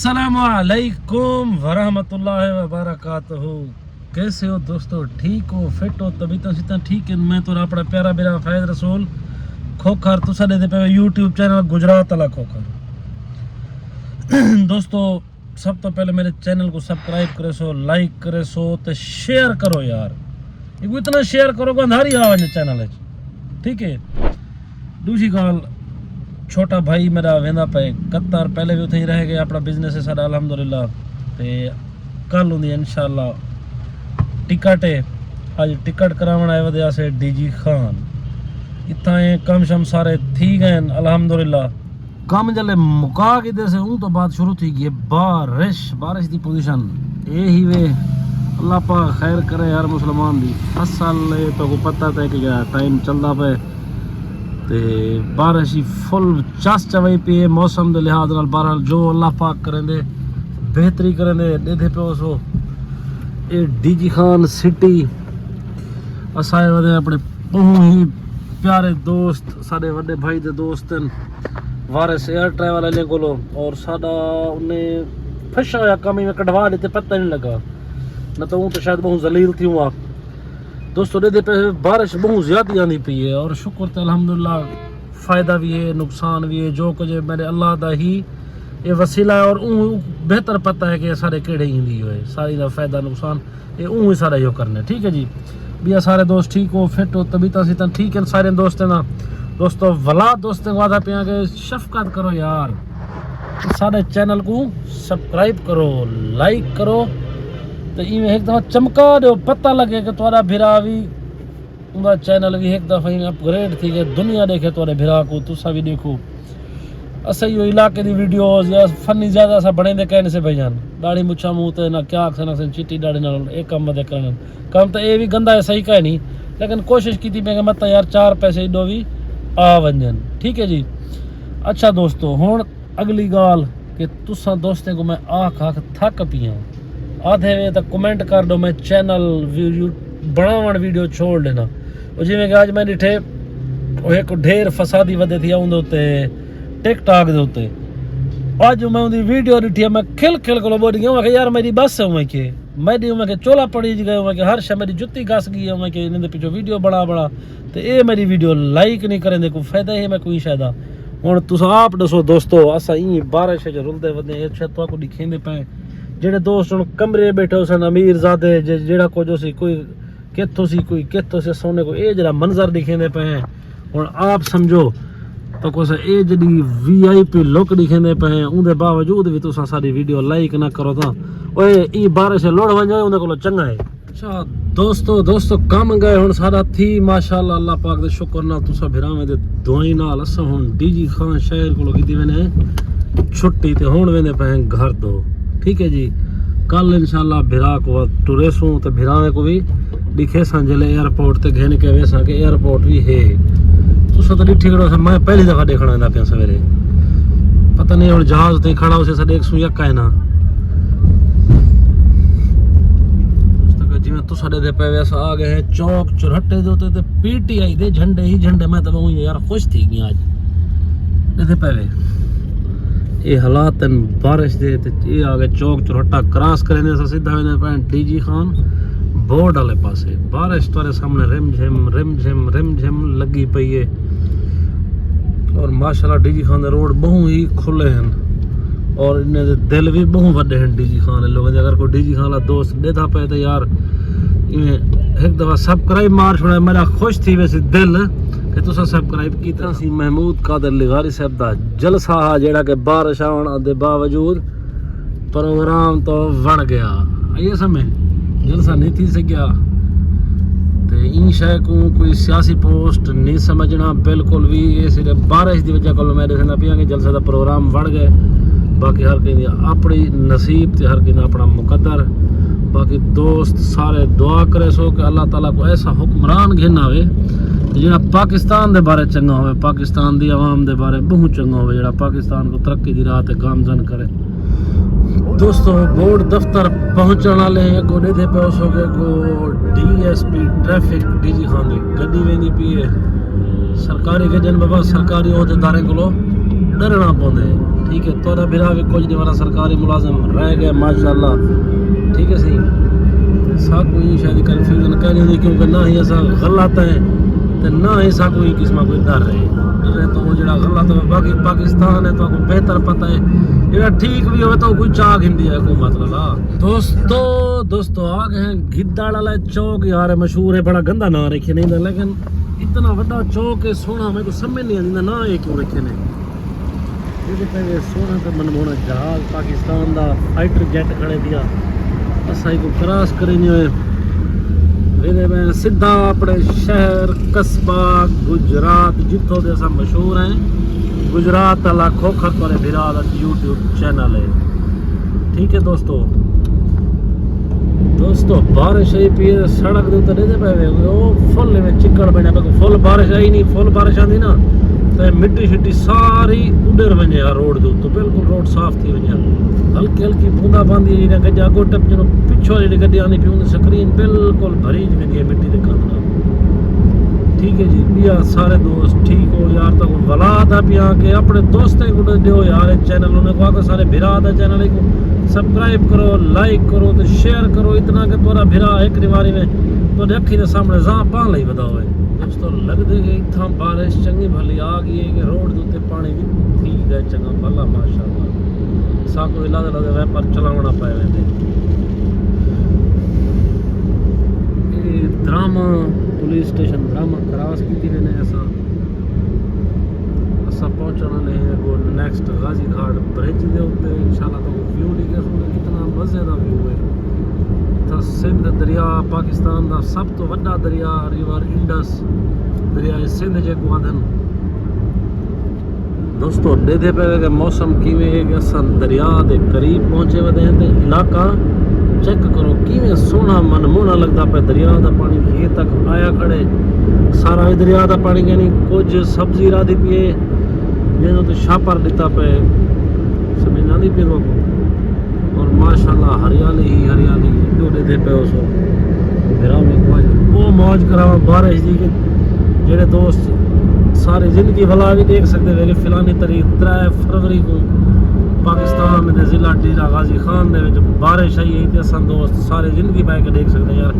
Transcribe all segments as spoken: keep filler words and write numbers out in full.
السلام علیکم ورحمۃ اللہ وبرکاتہ۔ کیسے ہو دوستو؟ ٹھیک ہو؟ فٹ ہو؟ طبیعتاں سیتاں ٹھیک ہیں؟ میں تو اپنا پیارا برا فیض رسول کھوکھر، تساں دے پہ یوٹیوب چینل گجرات والا کھوکھر۔ دوستو، سب تو پہلے میرے چینل کو سبسکرائب کرے سو، لائک کرے سو تے شیئر کرو یار۔ یہ کو اتنا شیئر کرو کہ اندھاری آ ونجے چینل وچ، ٹھیک ہے؟ دوسری گال، چھوٹا بھائی میرا ویندا پے قطر، پہلے بھی اتھے ہی رہ گئے، اپنا بزنس ہے ساڈا الحمدللہ۔ تے کل ہوندی انشاءاللہ ٹکٹ ہے، اج ٹکٹ کراون آئے ودے آسے ڈی جی خان۔ اتھاں اے کم شم سارے تھی گئے ہیں الحمدللہ۔ کم جلے مکا کے دے سے، اون تو بعد شروع تھی گئی بارش۔ بارش دی پوزیشن اے ہی وے۔ اللہ پاک خیر کرے ہر مسلمان دی فصل۔ اے تو کو پتہ تے کہ ٹائم چلدا پے تے بارش ہی فل چس چوائی پی ہے موسم دے لحاظ نال۔ بہرحال جو اللہ پاک کریں دے، بہتری کریں دے، ڈیدھے پے سو۔ اے ڈی جی خان سٹی، اسائے ودے اپنے بہوں ہی پیارے دوست، ساڈے وڈے بھائی دے دوست ہیں وارث ایئر ٹریول والے کولو، اور ساڈا انہیں پھسا ہویا کم میں کڈھوا لیتے، پتہ نہیں لگا، نہ تو اون تو شاید بہوں ذلیل تھی ہوا۔ دوستو، دے دے پہ بارش بہوں زیادہ آندی پئی ہے، اور شکر تے الحمدللہ فائدہ بھی ہے، نقصان بھی ہے، جو کچھ ہے میرے اللہ دا ہی یہ وسیلہ ہے، اور اون بہتر پتہ ہے کہ سارے کیڑے ہی ہوئے، ساری دا فائدہ نقصان اے اوں ہی سارا ایہو کرنے، ٹھیک ہے جی۔ بیا سارے دوست ٹھیک ہو، فٹ ہو، طبیعتاں سیتاں ٹھیک ہیں سارے دوستیں دا؟ دوستو، ولا دوستیں کو آدھا پیاں کہ شفقت کرو یار، سارے چینل کو سبسکرائب کرو، لائک کرو، تے ایویں ایک دفعہ چمکا دیو، پتہ لگے کہ تہاڈا بھرا وی، اوندا چینل وی ایک دفعہ ایویں اپ گریڈ تھی گئے، دنیا دیکھے تہاڈے بھرا کو، تساں وی دیکھو۔ اساں ایہو علاقے دی ویڈیوز یا فنی زیادہ اساں بݨیندے کائنی سے بھائی جان۔ ݙاڑھی مچھاں منہ تے نہ کیا آکھسن، آکھسن چٹی ݙاڑھی نال اے کم ودے کرݨ۔ کم تاں اے وی گندا ہے، صحیح کائنی، لیکن کوشش کیتی پئے کہ متاں یار چار پیسے ایݙو وی آ ونڄن۔ ٹھیک ہے جی۔ اچھا دوستو، ہݨ اڳلی ڳالھ کہ تساں دوستیں کوں میں آکھ آکھ تھک پیاں۔ آدھے وے تاں کمنٹ کر ݙو، میں چینل ویڈیو بݨاوݨ ویڈیو چھوڑ ݙینا۔ او جیویں کہ اڄ میں ݙٹھے، او ہک ڈھیر فسادی ودے تھیا اوندے اتے، ٹک ٹاک دے اتے۔ اڄ میں اوندی ویڈیو ݙٹھی ہے، میں کھل کھل کولو ٻولی ڳیا، میں کہ یار میری بس ہے، میں کہ میری، میں کہ چولا پڑی جی ڳئے، میں کہ ہر شے میری جتی گس ڳئی ہے، میں کہ انہاں دے پچھوں ویڈیو بݨا بݨا تے اے میری ویڈیو لائک نہیں کریں دے، کوئی فائدہ ہے میں کوئی شے دا۔ ہݨ تساں آپ ݙسو دوستو، اساں ایں بارش وچ رلدے ودے ہیں، اے شے تہاکوں ݙکھیندے پئے۔ جیڑھے دوست ہݨ کمرے بیٹھے ہوسن، امیر زادے، جے-، جیڑھا کجھ ہوسی، کوئی کتھ ہوسی، کوئی کتھ ہوسی، اساں انہیں کوں اے جیڑھا منظر ݙکھیندے پئے ہیں۔ ہݨ آپ سمجھو، تہاکوں اساں اے جیڑھی وی آئی پی لک ݙکھیندے پئے ہیں، اوندے باوجود وی تساں ساݙی ویڈیو لائک نہ کرو تاں، اوئے، ایں بارش لڑ ونڄے، اوندے کولوں چنڳا ہے۔ اچھا دوستو، دوستو کم ڳئے ہݨ سارا تھی، ماشاءاللہ، اللہ پاک دے شکر نال، تساں بھراویں دے دعائیں نال اساں ہݨ ڈی جی خان شہر کولوں کیتی ویندے ہیں چھٹی تے ہݨ ویندے پئے ہیں گھر دو۔ ٹھیک ہے جی، کل انشاءاللہ بھرا کو ٹریسوں تے بھراویں کو بھی ݙکھیساں جلے ایئرپورٹ تے گھن کے ویساں کہ ایئرپورٹ بھی ہے۔ تساں تاں ݙٹھی کھڑو، میں پہلی دفعہ ݙیکھݨ ویندا پیاں سویرے۔ پتہ نہیں ہݨ جہاز تے کھڑا ہوسے، اساں ݙیکھسوں یا کائنا۔ اس تک جیویں تساں ݙیہدے پئے وے، اساں آ ڳئے ہیں چوک چرہٹے دے اتے، تے پی ٹی آئی دے جھنڈے ہی جھنڈے۔ میں تاں ٻہوں یار خوش تھی ڳیا اڄ۔ ݙیہدے پئے وے، اے حالات ہن بارش دے، تے اے آ ڳئے چوک چرہٹا کراس کریندے، اساں سدھا ویندے پئے ہیں ڈی جی خان بورڈ والے پاسے۔ بارش تہاݙے سامݨے رم جھم، رم جھم، رم جھم لڳی پئی ہے۔ اور ماشاءاللہ ڈی جی خان دے روڈ ٻہوں ہی کھلے ہن اور انہیں دے دل بھی ٻہوں وݙے ہن ڈی جی خان دے لوگوں دے۔ اگر کوئی ڈی جی خان والا دوست ݙیہدا پئے تے یار ایویں ہک دفعہ سبسکرائب مار چھوڑے، میرا خوش تھی ویسی دل کہ تساں سبسکرائب کیتا۔ سی محمود قادر لغاری صاحب دا جلسہ ہا، جیڑھا کہ بارش آوݨ دے باوجود پروگرام تو وڑ ڳیا۔ آئیے سمجھ، جلسہ نہیں تھی سڳیا۔ تے ایں شے کوں کوئی سیاسی پوسٹ نہیں سمجھنا بالکل بھی۔ اے صرف بارش دی وجہ کولوں میں ݙسیندا پیاں کہ جلسے دا پروگرام وڑ ڳئے۔ باقی ہر کہیں دی اپݨی نصیب تے ہر کہیں دا اپݨا مقدر۔ باقی دوست سارے دعا کریسو کہ اللہ تعالیٰ کو ایسا حکمران گھن آوے تے جیڑھا پاکستان دے بارے چنڳا ہووے، پاکستان دی عوام دے بارے ٻہوں چنڳا ہووے، جیڑھا پاکستان کو ترقی دی راہ تے گامزن کرے۔ دوستو، بورڈ دفتر پہنچݨ والے ہیں، اڳوں ݙیہدے پئے ہوسو کہ اڳوں D S P traffic D G Khan دی گݙی ویندی پئی ہے۔ سرکاری گݙیاں بابا، سرکاری عہدیداریں کولوں ݙرݨا پوندے۔ ٹھیک ہے، تہاݙا بھرا وی کجھ ݙینہہ والا سرکاری ملازم رہ ڳیا، ماشاءاللہ۔ ٹھیک ہے سئیں، ساکوں ایں شے دی کنفیوژن کائنی ہوندی، کیونکہ نہ ہی اساں غلط ہیں تے نہ ہی ساکوں ایں قسم کوئی ݙر ہے۔ ݙرے تو او جیڑھا غلط ہوئے، باقی پاکستان ہے، تہاکوں بہتر پتہ ہے۔ جیڑھا ٹھیک وی ہوئے تو کوئی چا گھندی ہے حکومت لالا۔ دوستو، دوستو، آ ڳئے ہیں گدڑ والا چوک۔ یار، مشہور ہے، بڑا گندا ناں رکھے نے ایندا، لیکن اتنا وݙا چوک ہے، سوہݨا، میکوں سمجھ نہیں آندی ایندا ناں اے کیوں رکھے نے۔ ݙیہدے پئے وے سوہݨا تے منموہݨا جہاز پاکستان دا، فائٹر جیٹ کھڑے پیا۔ اساں ایکوں کراس کریندے ہوئے ویندے پئے سدھا اپݨے شہر، قصبہ، گجرات، جتھوں دے اساں مشہور ہیں۔ گجرات والا کھوکھر تہاݙے بھرا دا یوٹیوب چینل ہے۔ ٹھیک ہے دوستو، دوستو، بارش آئی پئی ہے، سڑک دے اتے ݙیہدے پئے وے، او فل ایویں چکڑ بݨیا پئے، فل بارش آئی نہیں، فل بارش آندی نا تے مٹی شٹی ساری اݙر ونڄے ہا روڈ دے اتوں، بالکل روڈ صاف تھی ونڄے ہا۔ ہلکی ہلکی بوندا باندی ہے، جیڑھیاں گݙیاں اڳوں ٹپدیاں، پچھوں جیڑھی گݙی آندی پئی، اوندی سکرین بالکل بھریج ویندی ہے مٹی دے کندھ نال۔ ٹھیک ہے جی، ٻیا سارے دوست ٹھیک ہو یار؟ تہاکوں ولا آہدا پیاں کہ اپݨے دوستیں کوں ݙیو یار اے چینل، انہیں کوں آکھو سارے بھرا دا چینل ہے، کوں سبسکرائب کرو، لائک کرو تے شیئر کرو، اتنا کہ تہاݙا بھرا ہک ݙینہہ واری میں تہاݙے اکھیں دے سامݨے زاں پاں لئی ودا ہوئے۔ دوستو، لڳدے کہ اتھاں بارش چنڳی بھلی آ ڳئی ہے کہ روڈ دے اتے پاݨی وی تھی ڳئے چنڳا بھلا، ماشاءاللہ۔ ساکوں وی لڳدے لڳدے ویپر چلاوݨا پئے ویندے۔ اے Darama police station Darama cross کیتی ویندے اساں۔ اساں پہنچݨ والے ہیں اڳوں نیکسٹ غازی گھاٹ برج دے اتے، انشاءاللہ تہاکوں ویو ݙکھیسوں، کتنا مزے دا ویو ہے۔ اتھاں سندھ دریا، پاکستان دا سب توں وݙا دریا، ریور انڈس، دریائے سندھ جیکوں آہدن۔ دوستو، ݙیہدے پئے وے کہ موسم کیویں ہے کہ اساں دریا دے قریب پہنچے ودے ہیں تے علاقہ چیک کرو کیویں سوہݨا منموہݨا لڳدا پئے۔ دریا دا پاݨی اے تک آیا کھڑے، سارا وی دریا دا پاݨی، یعنی کجھ سبزی رہندی پئی ہے جنہاں تے شاپر ݙتا پئے، سمجھ آندی پئی تہاکوں؟ اور ماشاءاللہ ہریالی ہی ہریالی، ݙیہدے پئے ہوسو۔ بھرا میں کوں بہت موج کراواں بارش دی کہ جیڑھے دوست ساری زندگی ولا وی ݙیکھ سڳدے وے کہ فلانی تاریخ ترے فروری کوں پاکستان دے ضلع ڈیرہ غازی خان دے وچ بارش آئی ہے، تے اساں دوست ساری زندگی بہہ کے ݙیکھ سڳدے یار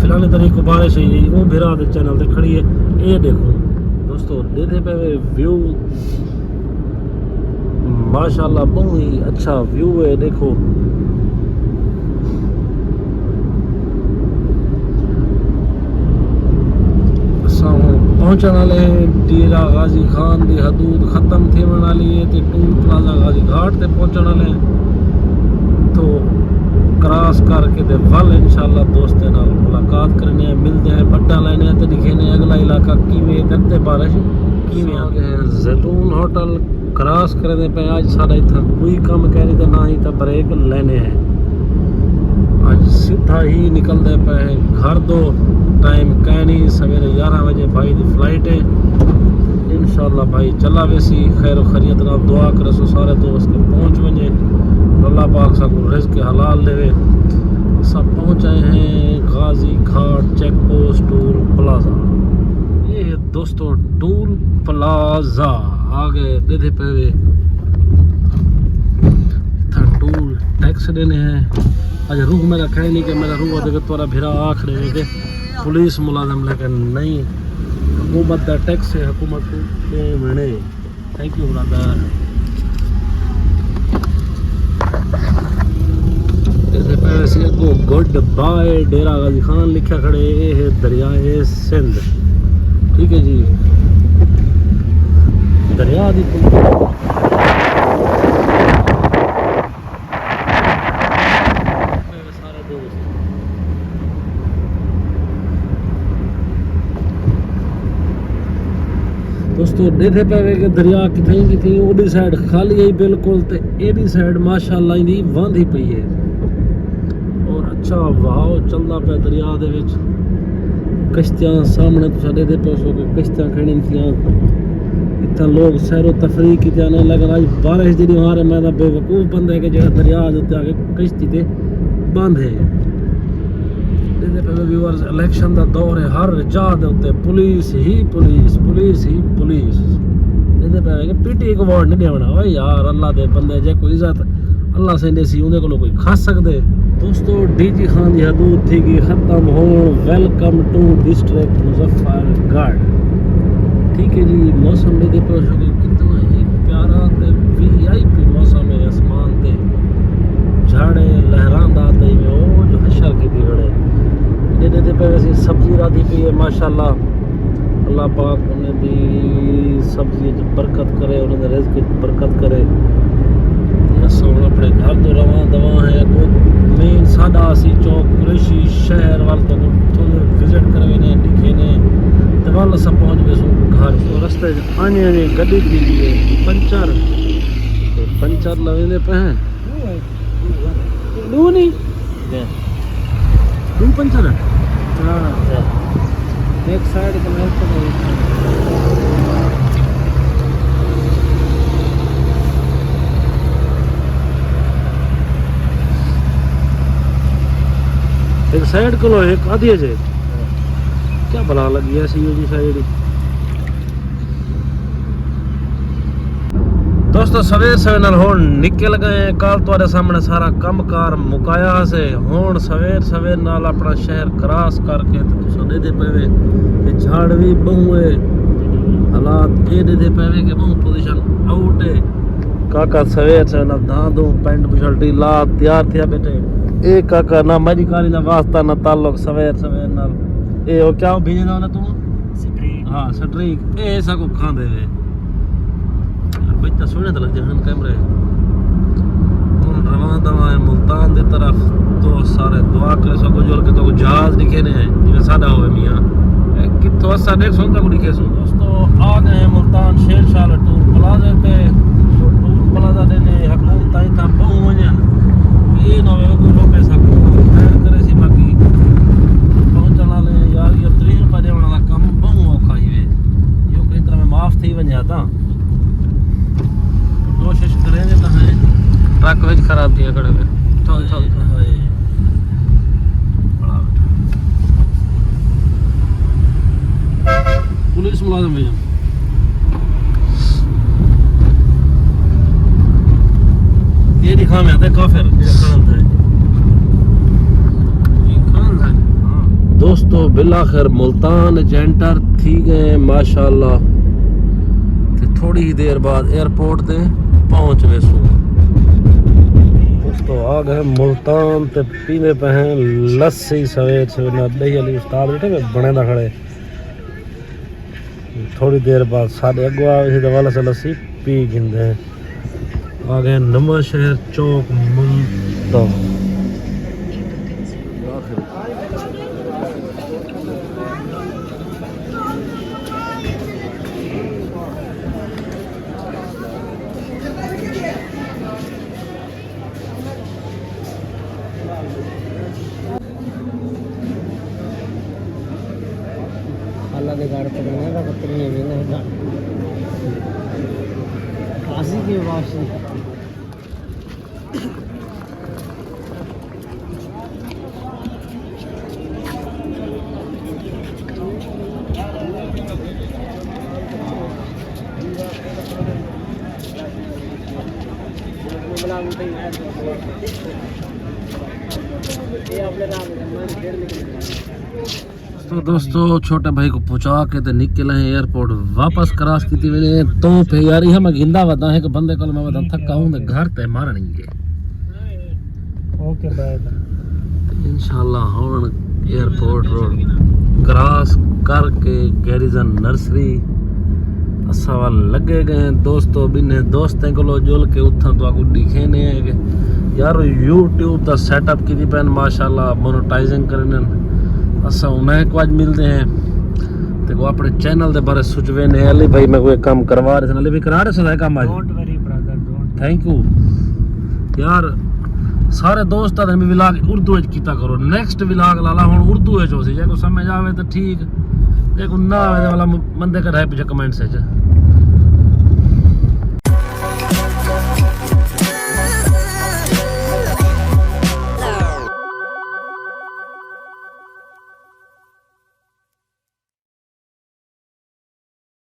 فلانی تاریخ کوں بارش آئی ہے۔ او بھرا دے چینل تے کھڑی ہے، اے ݙیکھو دوستو، ݙیہدے پئے وے ویو۔ ماشاءاللہ، بہت ہی اچھا ویو ہے، ݙیکھو۔ اساں ہݨ پہنچݨ والے ہیں، ڈیرہ غازی خان دی حدود ختم تھیوݨ والی ہے تے ٹول پلازہ غازی گھاٹ تے پہنچݨ والے ہیں۔ تو کراس کر کے تے ول انشاءاللہ دوستیں نال ملاقات کرنے ہیں، ملدے ہیں، بٹا لینے ہیں تے ݙکھینے ہیں اڳلا علاقہ کیویں ہے تے اڳتے بارش کیویں آ ڳئے ہیں۔ زیتون ہوٹل کراس کریندے پئے۔ اڄ ساݙا اتھاں کوئی کم کائنی تے نہ ہی تاں بریک لینے ہیں۔ اڄ سدھا ہی نکلدے پئے ہیں گھر دو، ٹائم کائنی، سویرے یارہاں وڄے بھائی دی فلائٹ ہے۔ انشاءاللہ بھائی چلا ویسی خیر و خیریت نال۔ دعا کریسو سارے دوست کہ پہنچ ونڄے، اللہ پاک ساکوں رزق حلال ݙیوے۔ اساں پہنچ آئے ہیں غازی گھاٹ چیک پوسٹ ٹول پلازہ۔ یہ دوستو، ٹول پلازہ آ ڳئے، ݙیہدے پئے وے۔ اتھاں ٹول ٹیکس ݙینے ہیں۔ اڄ روح میݙا کھائے نہیں کہ میݙا روح آہدے کہ تہاݙا بھرا آ کھڑے وے کہ پولیس ملازم، لیکن نہیں، حکومت دا ٹیکس ہے، حکومت کوں ݙیوݨے۔ تھینک یو برادر۔ ݙیہدے پئے وے اسی اڳوں گڈ بائے ڈیرہ غازی خان لکھیا کھڑے، اے ہے دریائے سندھ۔ ٹھیک ہے جی، دریا دی پل۔ دوستو، ݙیہدے پئے وے کہ دریا کتھائیں کتھائیں اوݙی سائیڈ خالی ہے بالکل، تے ایݙی سائیڈ ماشاءاللہ ایندی واندھی پئی ہے۔ اور اچھا وہاؤ چلدا پئے دریا دے وچ۔ کشتیاں سامݨے تساں ݙیہدے پئے ہوسو کہ کشتیاں کھڑی تھیاں۔ اتھاں لوگ سیر و تفریح کیتے آنے، لیکن اڄ بارش دی ݙینہوار ہے، میں تاں بے وقوف بندہ ہے کہ جیڑھا دریا دے اتے آ کے کشتی تے بند ہے۔ ݙیہدے پئے ویورز، الیکشن دا دور ہے، ہر جاہ دے اتے پولیس ہی پولیس، پولیس ہی پولیس۔ ایندے پہ کہ پی ٹی آئی کوں ووٹ نہیں ݙیوݨا۔ اوئے یار، اللہ دے بندے، جے کوئی عزت اللہ سئیں ݙیسی، اوندے کولوں کوئی کھس سڳدے؟ دوستو، ڈی جی خان دی حدود تھی ڳئی ختم ہون۔ ویلکم ٹو ڈسٹرکٹ مظفر گڑھ۔ ٹھیک ہے جی، موسم ݙیہدے پئے ہو کہ کتنا ہی پیارا تے وی آئی پی موسم ہے۔ آسمان تے جھاڑے لہراندا تے ایویں او جو حشر کیتی کھڑے۔ ݙیہدے پئے ویسے سبزی رادھی پئی ہے، ماشاءاللہ۔ اللہ پاک انہیں دی سبزی وچ برکت کرے، انہیں دے رزق وچ برکت کرے۔ تے اساں ہݨ اپݨے گھر توں رواں دواں ہیں۔ اڳوں مین ساݙا اسی چوک قریشی شہر ول توں تھوڑے وزٹ کروینے، ݙکھینے، تے ول اساں پہنچ ویسوں گھر۔ سو رستے وچ آنی آنی گݙی تھی ڳئی ہے پنچر، تے پنچر لویندے پئے ہیں۔ ݙو نہیں؟ ݙو پنچر ہے؟ ہاں۔ ایک سائیڈ کنیکٹ ہے۔ ایک سائیڈ کولو ایک آدھی ہے جی۔ کیا بلا لڳی ہے سی او جی سائیڈ؟ دوستو، سویر سویر نال ہݨ نکل ڳئے ہیں۔ کل تہاݙے سامݨے سارا کم کار مکایا سے۔ ہݨ سویر سویر نال اپݨا شہر کراس کر کے تے تساں ݙیہدے پئے وے کہ جھاڑ وی ٻہوں ہے، حالات اے ݙیہدے پئے وے کہ ٻہوں پوزیشن آؤٹ ہے۔ کاکا سویر سویر نال دھاں دھوں، پینٹ بشرٹی لا تیار تھیا ٻیٹھے۔ اے کاکا نہ مری کاری دا واسطہ نہ تعلق سویر سویر نال۔ اے او کیا بھیجے دا انہاں توں؟ سٹریک۔ ہاں، سٹریک۔ اے ساکوں کھاندے وے۔ یار، بچ تاں سوہݨے تاں لڳدے ہن کیمرے۔ ہݨ رواں دواں ہیں ملتان دی طرف۔ تو سارے دعا کرے ساکوں جل کے تو جہاز ݙکھینے ہیں، جیویں ساݙا ہووے میاں۔ اے کتھوں اساں ݙیکھ سوں تاکوں ݙکھے سوں۔ دوستو، آ ڳئے ہیں ملتان شیر شاہ والے ٹول پلازے تے۔ جو ٹول پلازہ ݙے نے حکومت تائیں تاں ٻہوں ونڄن۔ اے نہ ہووے کوئی روکے ساکوں۔ خیر کرے سی باقی پہنچݨ والے یار، اے تریہہ روپے ݙیوݨ والا کم ٻہوں اوکھا ہی وے۔ جو کہیں طرح میں معاف تھی ونڄے تاں۔ کوشش کریں گے تاں ہیں۔ ٹرک وچ خراب تھی کھڑے وے۔ تھو، تھو، تھو۔ ہائے۔ بڑا بیٹھا۔ پولیس ملازم بھیا۔ یہ دکھا میں آتے کافر، یہ کھڑا تھا۔ یہ کھڑا تھا۔ ہاں۔ دوستو، بالآخر ملتان وچ انٹر تھی ڳئے، ماشاءاللہ۔ تے تھوڑی ہی دیر بعد ایئرپورٹ تے پہنچ ویسوں۔ دوستو، آ ڳئے ملتان تے پیندے پئے ہیں لسی۔ سویر سویر نال ݙہی والی استاد بیٹھے ہوئے بݨیندا کھڑے۔ تھوڑی دیر بعد ساݙے اڳوں آ ویسی تے ول اساں لسی پی گھندے ہیں۔ آ ڳئے نواں شہر چوک ملتان۔ اللہ دے گھر پہ جانا تھا، پتری ہے، میں نے کہا۔ آسی کی واپسی۔ تو دوستو، چھوٹے بھائی کو پہنچا کے تے نکل آئے ایئرپورٹ، واپس کراس کیتی ویندے ہیں۔ تو پھر یار، یہ میں گھندا ودا ہے کہ بندے کول میں ودا تھکا ہوں تے گھر تے مارنی ہے۔ Okay, bye. تے انشاءاللہ ہݨ ایئرپورٹ روڈ کراس کر کے گیریزن نرسری اساں ول لڳے ڳئے ہیں۔ دوستو، ٻنہیں دوستیں کولو جل کے اتھاں تہاکوں ݙکھینے ہیں کہ یار، یوٹیوب دا سیٹ اپ کیتی پئن، ماشاءاللہ، مونیٹائزنگ کرنن۔ اساں انہیں کوں اڄ ملدے ہیں تے کو اپݨے چینل دے بارے سوچوینے ہیں۔ علی بھائی میں کوئی کم کروا رہے سن، علی بھائی کرا رہے سن کم اڄ۔ Don't worry brother, don't۔ Think U یار۔ سارے دوست آدھے بھی ولاگ اردو وچ کیتا کرو، نیکسٹ ولاگ لالا ہݨ اردو وچ ہوسی، جے کو سمجھ آوے تے ٹھیک، جے کو نہ آوے تے والا مندے کڈھائے پچھے کمنٹس وچ۔